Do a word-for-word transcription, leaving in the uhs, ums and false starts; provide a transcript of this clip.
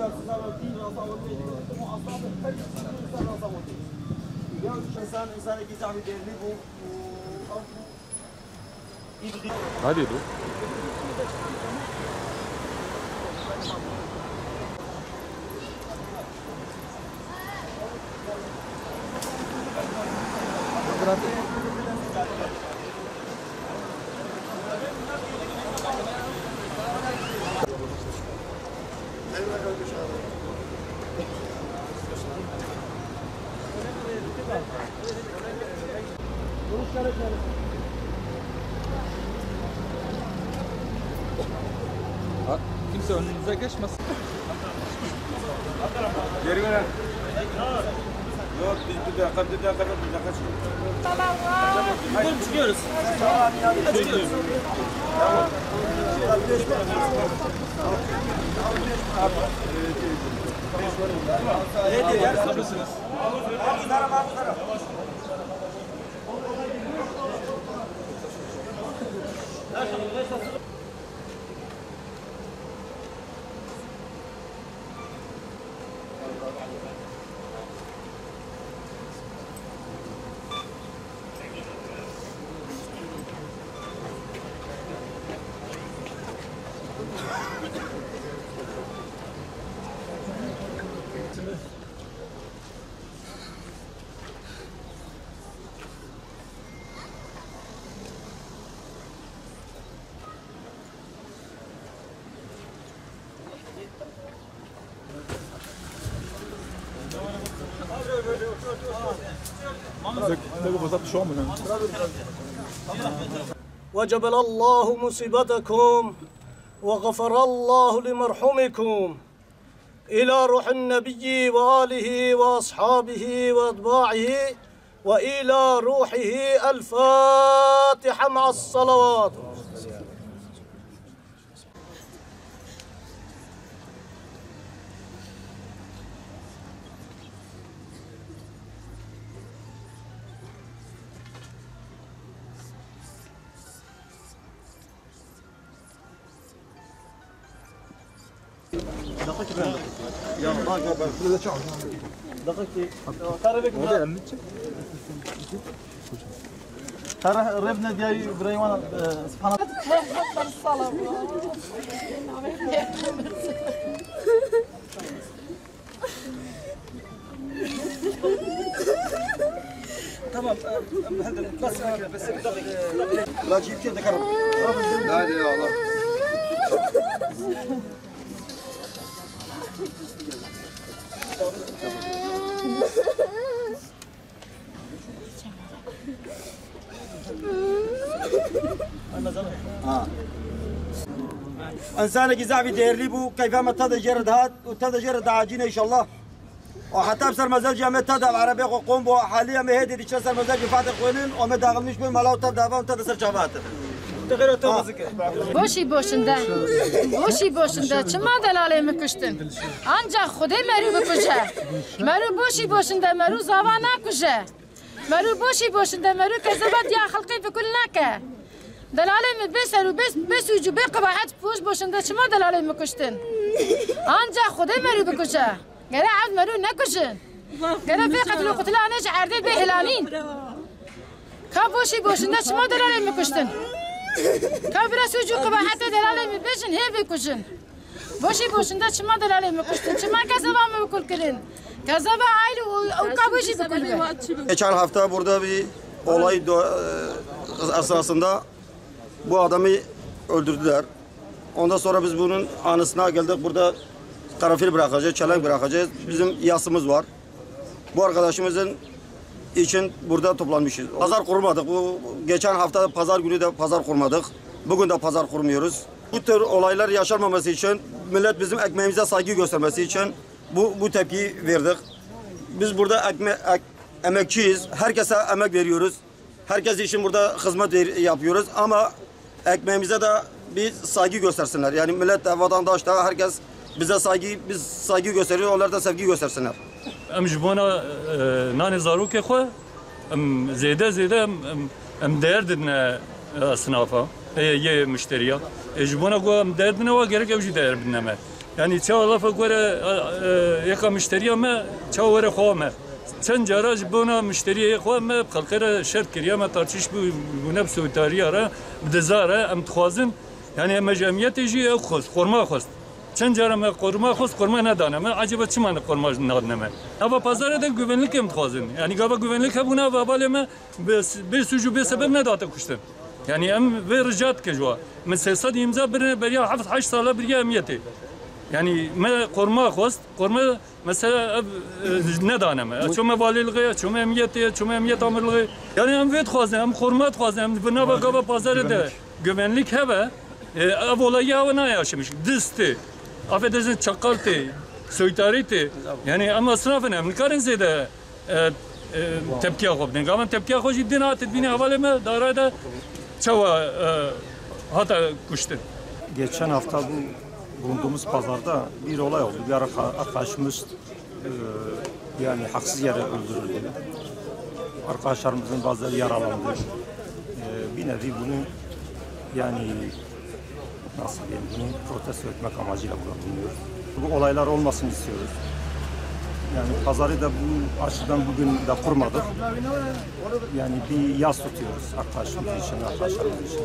Ya, Hadi dur. Ha, kimse önünüze geçmesin. Geri ver. Yok, bir, bir dakika, bir dakika, bir dakika. Tamam. Hadi çıkıyoruz. Hadi çıkıyoruz. وجبر الله مصيبتكم وغفر الله لمرحومكم. إلى روح النبي وآله وأصحابه وأتباعه وإلى روحه الفاتحة مع الصلوات. Tara rêbine diyayî birayê wan, e, subhanallah. Tamam, e, e, bes, bes. Hadi ya Allah. Ha. Însanekî zehfî değerlî bû, keyfa me tade jê re dihat û tade jê re diacîne înşallah. Û heta bi ser mezel jî em ê tade ev erebê xwe qom bû, halî em ê hêdî diçine ser mezel jî Fatih xwênin û em ê daxilmiş bin mala û tev dava û tade ser çava hatin. Boşî boşinde. Boşî boşinde. Çima delalê min kuştin? Ancak Xwedê merû bikuje. Merû boşî boşinde, merû zava nakuje. Merû boşî boşinde, merû kezeba diya xelkê fikul nake. Delalê min bê ser û bê, bê sûc û bê qebahet boş boşinde çima delalê min kuştin? Ancak Xwedê merû bikuje. Gere ev merû nekujin. Gere vê qetil û qutilanê ji erdê bê hilanîn. Ka boşî boşinde çima delalê min kuştin? Ka vira sûc û qebahetê delalê min bêjin hê bikujin. Boşî boşinde çima delalê min kuştin? Çima kezeba min bikul kirin? Kezeba aile û, û ka boşî bikul be. Geçen hafta burada bir olay do-, e, esnasında bu adamı öldürdüler. Ondan sonra biz bunun anısına geldik. Burada karanfil bırakacağız, çelenk bırakacağız. Bizim yasımız var. Bu arkadaşımızın için burada toplanmışız. Pazar kurmadık. Bu geçen hafta pazar günü de pazar kurmadık. Bugün de pazar kurmuyoruz. Bu tür olaylar yaşanmaması için, millet bizim ekmeğimize saygı göstermesi için bu, bu tepkiyi verdik. Biz burada ekme-, ek-, emekçiyiz. Herkese emek veriyoruz. Herkes için burada hizmet ver-, yapıyoruz ama ekmeğimize de bir saygı göstersinler. Yani millet de, vatandaş da, herkes bize saygı, biz saygı gösteriyoruz, onlar da sevgi göstersinler. Em ji bona, e, nanê zarokê xwe, em zêde zêde em, em, em değer didine, e, esnafa, e, yê muşteriya. E, ji bona ku em değer didine wa gerek ew jî değer bidine me. Yani çawa lafa gore, e, e, yeka müşteriya me, çawa were xwe me. Çend cara ji bona müşteriyê xwe me bi xelkê re şert kiriye, me tartışîş bû, bûne bi soytariya re, bi diza re, em dixwazin. Yani me ji emniyetê jî ew xwest, qorma xwest. Çend cara me qorma xwest, qorma nedane me. Acaba çima ne qorma nadine me? Eva pazarê de güvenlik em dixwazin. Yani gava güvenlik hebûna, eva balê me bi, bê sûc û bê sebeb nedate kuştin. Yani em vê rica dike ji wa. Min sê sed îmza birine beriya heft heşt sala biriya emniyetê. Yani me qorma xwest, qorma mesela ev, e, nedane me. Çome valîlixê, çome emniyetê, çome emniyet amirlixê. Yani em vê dixwazin, em qorma dixwazin, em bi nava gava pazarê de güvenlik hebe. E, ev olayî hewa nayaşemiş. Dist tê, affedersin, çakal tê, soytarî tê. Yani em esnaf in, em nikarin zêde e, e, tepkiya xwe bidin. Gavan tepkiya xwe jî din hat dibîne hevalê me, dara de çawa, e, hata kuştin. Geçen hafta bu bulunduğumuz pazarda bir olay oldu. Bir arka-, arkadaşımız, e, yani haksız yere öldürüldü. Arkadaşlarımızın bazıları yaralandı. E, bir nevi bunu yani nasıl diyeyim, bunu protesto etmek amacıyla burada bulunuyoruz. Bu olaylar olmasın istiyoruz. Yani pazarı da bu açıdan bugün de kurmadık. Yani bir yas tutuyoruz arkadaşımız için, arkadaşlarımız için.